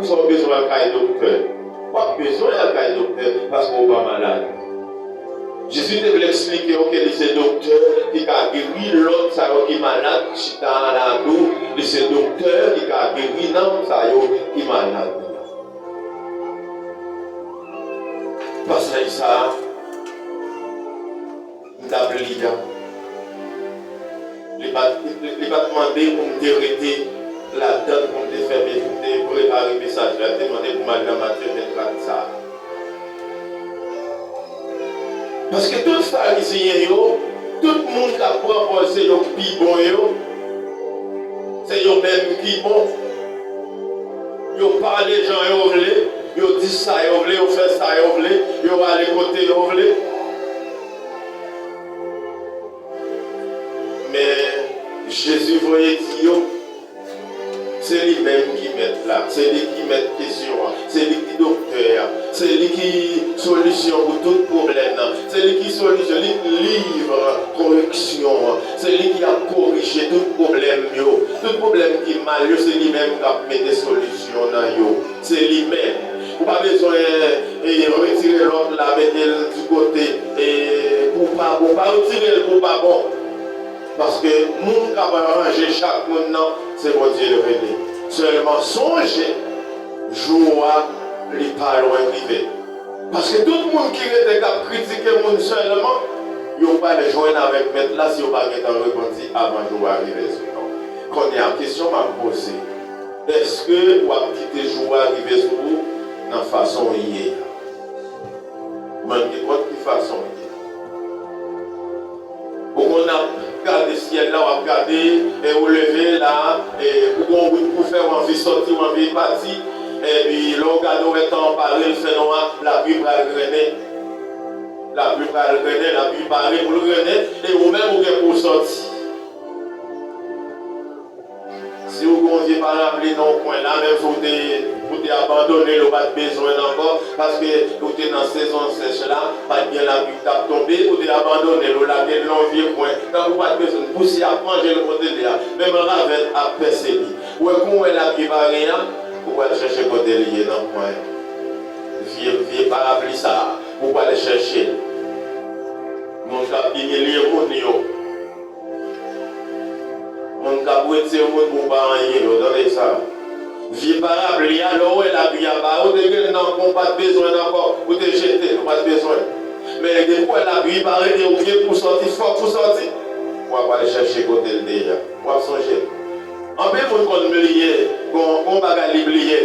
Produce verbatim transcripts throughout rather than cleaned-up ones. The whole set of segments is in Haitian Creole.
Sa w bezwen al kay doktè. W ap bezwen al kay doktè paske w pa malad. Jezi te vle eksplike w ke li se doktè ki ka geri lòt sa yo ki malad ki chita la tou. Li se doktè ki ka geri nanm sa yo ki malad. Pasaj sa a, m t ap li a. Li pa t, li, li pa t mande pou m te rete ladan l, pou m te fèmen, pou m te prepare mesaj la. Li te mande pou m al nan maten vennkat sa a. Paske tout Farizyen yo, tout moun k ap pran pòz se yo k pi bon yo, se yo menm ki bon. Yo pale jan yo vle, yo di sa yo vle, yo fè sa yo vle, yo ale kote yo vle. Men Jezi voye di yo, se li menm ki mèt la, se li ki mèt kesyon an, se li ki doktè a, se li ki solisyon pou tout pwoblèm nan, se li ki solisyon, li k liv koreksyon an, se li ki ap korije tout pwoblèm yo, tout pwoblèm ki mal yo, se li menm k ap mete solisyon nan yo. Se li menm. Ou pa bezwen, e, retire lòt la, mete l di kote, e, pou pa bon. Pa retire l pou pa bon. Paske moun k ap ranje chak moun nan, se Bondye l rele. Sèlman sonje, jou a, li pa lwen rive. Paske tout moun ki rete k ap kritike moun sèlman, yo pral jwenn avèk Mèt la si yo pa gentan repanti avan jou a rive sou nou. Kounye a, kesyon m ap poze, èske w ap kite jou a rive sou ou nan fason w ye a? Mwen, nenpòt ki fason w ye. Ou konn ap gade syèl la, w ap gade, e ou leve la, e ou gon wout pou fè, w anvi sòti, w anvi pati, epi lè w gade, w wè tan an pare, l fè nwa, lapli pral grennen. Lapli pral grennen, lapli pare pou l grennen, e ou menm ou gen pou w sòti. Si w gen yon vye parapli nan yon kwen la, menm si w te, ou te abandone l, ou pa t bezwen l ankò, paske ou te nan sezon sèch la, pa t gen lapli k t ap tonbe, ou te abandone l, ou lage l nan yon vye kwen, tankou w pa t bezwen l, pousyè ap manje l kote l ye a, menm ravèt ap pèse li. Ou wè kou w wè lapli pare a, ou pral chèche kote l ye nan kwen. Vye, vye parapli sa a, ou pral chèche l. Moun k ap imilye moun yo. Moun k ap retire moun pou pa anyen yo, tande sa. Vye parapli a, lè w wè lapli a pare, ou te gen nan kwen, ou pa t bezwen l ankò, ou te jete l, ou pa t bezwen l. Men depi w wè lapli pare e ou gen pou sòti, fòk ou sòti. W ap al chèche kote l te ye a. W ap sonje l. Anpil moun konn bliye, gon, gon bagay li bliye.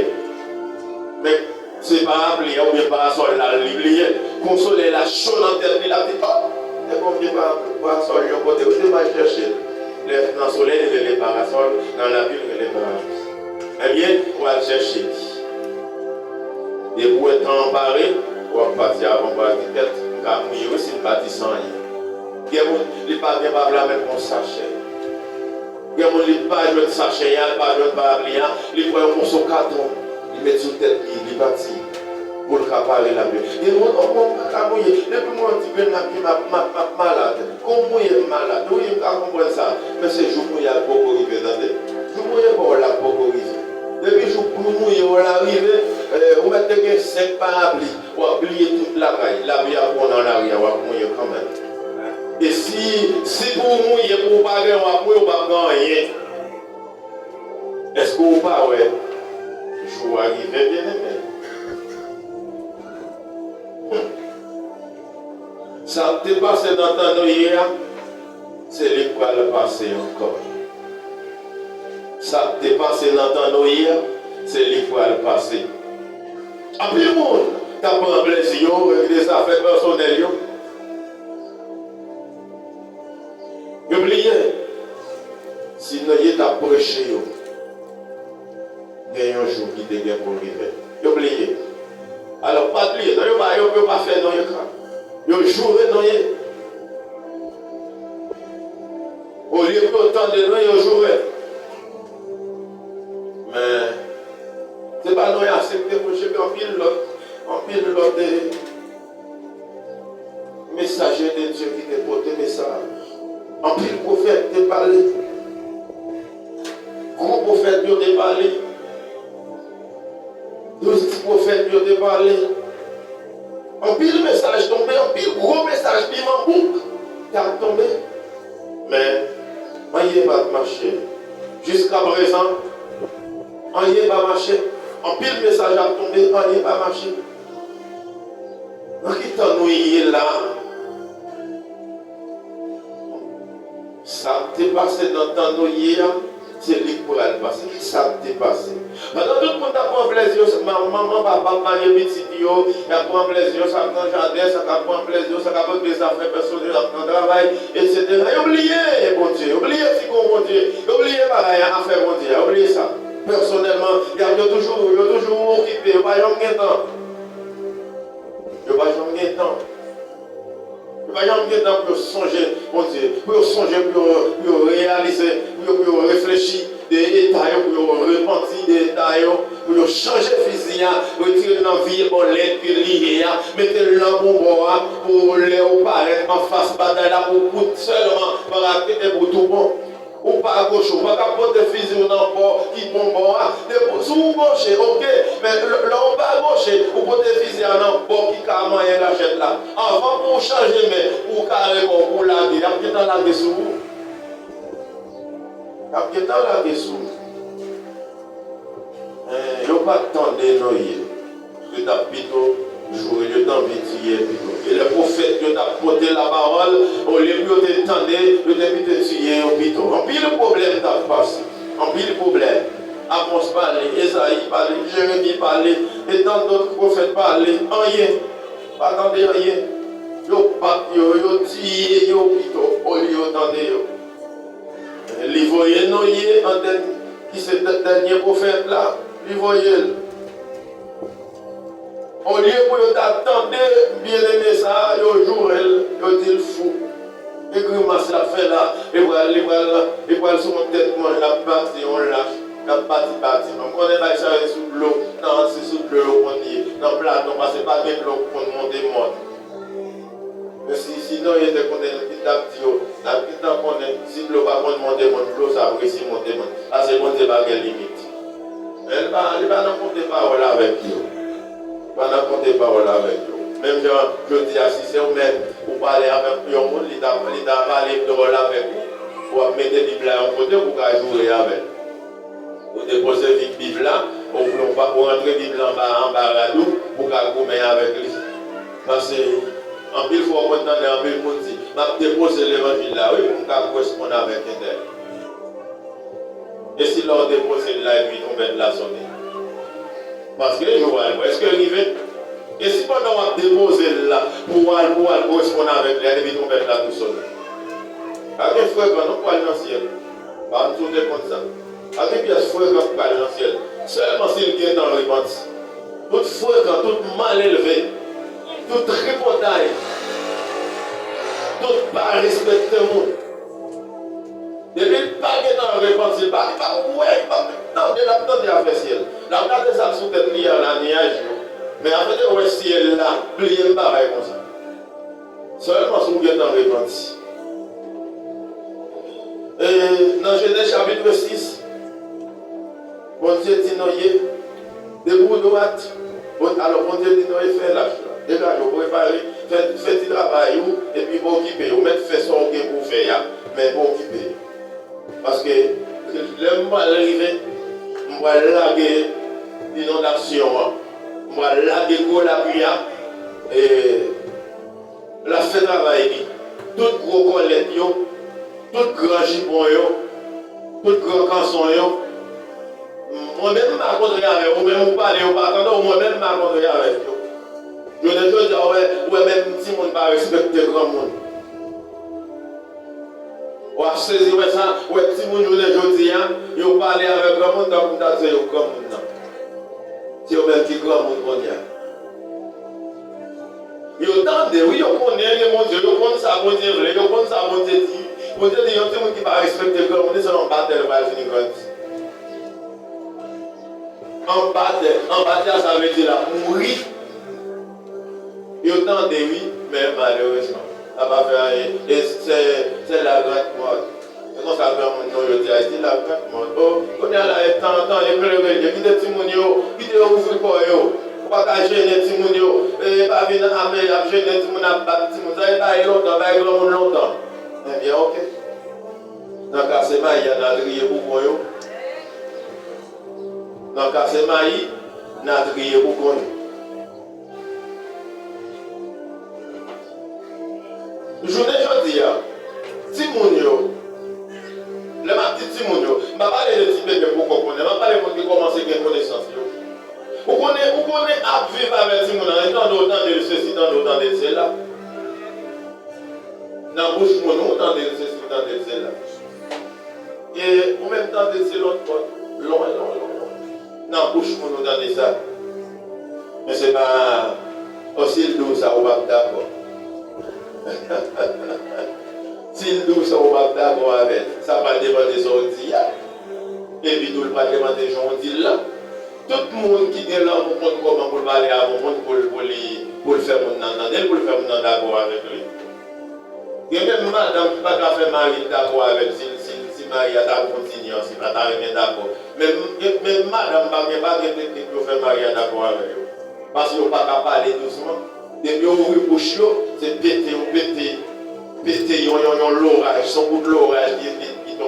Men se parapli a oubyen parasòl la li bliye. Kon solèy la cho nan tèt li, l ap di, "Oh, te gon vye pa-, parasòl yon kote, ou te mal chèche l." Lè nan solèy, li rele parasòl, nan lapli, li rele parapli. Ebyen, ou al chèche li. Depi w wè tan an pare, w ap pati avan, w ap di, "Kèt, m ka mouye wi si m pati san anyen." Gen moun, li pa gen pa bla men l gon sachè. Gen moun li pa jwenn sachè a, li pa jwenn parapli a, li pran yon moso katon, li met sou tèt li, li pati pou l ka pare lapli. Gen moun, "Oh, mwen pa ka mouye, depi mwen yon ti grenn lapli, m ap, m ap, m ap malad. Kon mouye, m malad." Wi, m ka konprann sa, men se jou mouye a l poko rive, tande. Jou mouye pa w la poko rive. Depi jou pou mouye w la rive, eh, ou mèt te gen senk parapli. W ap bliye tout lakay, lapli ap pran w nan lari a, w ap mouye kanmenm. E si, si pou w mouye, pou w pa gen, w ap mouye, w p ap gen anyen. Èske w pa wè jou a rive, byeneme? Hmm. Sa k te pase nan tan Noye a, se li k pral pase ankò. Sa k te pase nan tan Noye a, se li k pral pase. Anpil moun t ap pran plezi yo, regle zafè pèsonèl yo. Yo bliye, si Noye t ap preche yo, gen yon jou ki te gen pou rive. Yo bliye. Alò, pa bliye, non, yo pa, yo, yo pa fè Noye ka. Yo joure Noye. Olye pou yo tande Noye, yo joure. Men, se pa Noye a sèl ki te preche, gen anpil lòt, anpil lòt, eh, mesaje de Dye ki te pote mesaj. Anpil pwofèt te pale. Gwo pwofèt yo te pale. yo te pale. Anpil mesaj tonbe, anpil gwo mesaj piman bouk t ap tonbe. Men, anyen pa t mache. Jiskaprezan, anyen pa mache. Anpil mesaj ap tonbe, anyen pa mache. Nan ki tan nou ye la? Sa k te pase nan tan Noye a, se li k pral pase. Ki sa k te pase? Pandan tout moun t ap pran plezi yo, manman, papa ap marye pitit yo, y ap pran plezi yo, sa k nan jaden, sa k ap pran plezi yo, sa k ap regle zafè pèsonèl, ap nan travay, etsetera. Yo bliye Bondye, yo bliye ti gon Bondye, yo bliye bagay a, afè Bondye a, yo bliye sa. Pèsonèlman, y ap, yo toujou, yo toujou okipe, yo pa janm gen tan. Yo pa janm gen tan. Yo pa janm gen tan pou yo sonje Bondye, pou yo sonje, pou yo, pou yo reyalize, pou yo, pou yo reflechi de eta yo, pou yo repanti de eta yo, pou yo chanje fizi a, retire l nan vye bòlèt ke li ye a, mete l nan bon bò a, pou lè ou parèt anfas batay la, pou w kout sèlman, pa rakete pou tou bon. Ou pa goche, ou pa ka pote fizi w nan bò ki bon bò a. Depi si w goche, oke, men lè, lè w pa goche, ou pote fizi a nan bò ki ka manyen gachèt la. Anvan pou w chanje men, pou w kare kò w, pou w lage, y ap gentan lage sou ou. Y ap gentan lage sou ou. Eh, yo pa t tande Noye. Yo t ap pito joure, yo t anvi tiye l pito. E lè pwofèt yo t ap pote lapawòl, olye pou yo te tande, yo te pito tiye yo pito. Anpil pwoblèm t ap pase. Anpil pwoblèm. Amòs pale, Ezayi pale, Jeremi pale, e tant dòt pwofèt pale. Anyen. Pa tande anyen. Yo bat yo, yo tiye yo pito, olye yo tande yo. Li voye Noye an dèn-, ki se dè-, dènye pwofèt la, li voye l. Olye pou yo ta tande byeneme sa a, yo joure l, yo di l fou. E grimas l ap fè la, li pral, li pral, li pral sou yon tèt mòn, l ap bati yon lach, l ap bati batiman. M konnen bagay sa yo se sou dlo, nan, se sou dlo yo konn ye, nan platon, paske pa gen dlo k konn monte mòn. Men si, si Noye te konnen, li t ap di yo, n ap gentan konnen, si dlo pa konn monte mòn, dlo sa ap resi monte mòn. Paske Bondye pa gen limit. Men li pa, li pa nan konte pawòl avèk yo. Li pa nan konte pawòl avèk yo. Menm jan jodi a, si se ou menm, ou pale avèk yon moun, li ta, li ta pale dwòl avèk ou, w ap mete Bib la yon kote pou w ka joure avè l. Ou depoze Bib la, ou, ou pa, ou rantre Bib la anba, anba rad ou, pou w ka goumen avèk li. Paske, anpil fwa, ou konn tande anpil moun di, "M ap depoze levanjil la, wi, pou m ka koresponn avèk entèl." E si lè w depoze l la, epi twonpèt la sonnen? Paske jou a l prèske rive. E si pandan w ap depoze l la, pou w al, pou w al koresponn avèk li a, epi twonpèt la tou sonnen? Pa gen frekan non pou al nan syèl. Pa m tou te konn sa. Pa gen pyès frekan k pral nan syèl. Sèlman si l gentan repanti. Tout frekan, tout malelve, tout tripotay, tout pa respekte moun. Depi l pa gentan repanti, l pa, li pa wè, li pa tande, l ap tande afè syèl. L ap gade sa k sou tèt li a la, nyaj yo. Men afè de wè syèl la, bliye m bagay konsa. Sèlman si w gentan repanti. E nan Jenèz chapit sis, Bondye di Noye, depi w dwat, Bon-, alò, Bondye di Noye, "Fè lach la, degaje w, prepare, fè, fè ti travay ou, epi okipe w, mèt fè sa w gen pou w fè a, men okipe w." Paske lè m pral rive, m pral lage inondasyon an, m pral lage gwo lapli a, e l ap fè travay li. Tout gwo kòlèt yo, tout gran jipon yo, tout gran kanson yo, mwen menm m a kontre avè w, ou menm ou pale, yo pa tande w, mwen menm m a kontre avèk yo. Jounen jodi a, ou wè, ou wè menm timoun pa respekte granmoun. W ap sezi wè sa, wè timoun jounen jodi a, yo pale avèk granmoun tankou m ta di se yo granmoun nan. Se yo menm ki granmoun kounye a. Yo tande, wi, yo konnen gen Bondye, yo konn sa Bondye vle, yo konn sa Bondye di. Bondye di yon timoun ki pa respekte granmoun, se yon batèl pral vini grandi. Anba tè, anba tè a, sa vle di l ap mouri. Yo tande, wi, men malerezman, sa pa fè anyen. E se, se la grande mort. Se konsa granmoun nou yo di Ayiti, la grande mort. O, kounye a la, e tan, tan, e klere l, e kite timoun yo, kite yo ouvri kò yo. Ou pa pa ka jennen timoun yo, e pa vin ap, ap jennen timoun, ap bat timoun. Sa e bagay lontan, bagay granmoun lontan. Ebyen, oke. Nan kase mayi a, n a triye bougon yo. Nan kase mayi, n a triye bougon yo. Jounen jodi a, timoun yo, lè m ap di timoun yo, m pa pale de ti bebe poko konnen, m ap pale moun ki kòmanse gen konesans yo. Ou konnen, ou konnen ap viv avèk timoun nan, tande w tande l sesi, tande w tande l sela. Nan bouch moun ou tande l sesi, tande l sela. E ou menm tande se lòt bò, lwen, lwen, lwen, lwen. Nan bouch moun ou tande sa. Men se pa, o, si l di w sa, ou p ap dakò. Si l di w sa, ou p ap dakò avè l. Sa pral depann de sa w di a. Epi tou, l pral depann de jan w di l lan. Tout moun ki gen lanmou konn kòman pou l pale avè yon moun, pou l, pou li, pou l fè moun nan tande l, pou l fè moun nan dakò avèk li. Gen menm madanm ki pa ka fè mari l dakò avè l si, si, si mari a ta kontinye ansanm, pa ta renmen dakò. Men, men, men madanm pa gen, pa gen teknik pou yo fè mari a dakò avè yo. Paske yo pa ka pale dousman. Depi yo ouvri bouch yo, se pete, yo pete, pete yon, yon, yon loraj, se yon kout loraj ki, ki,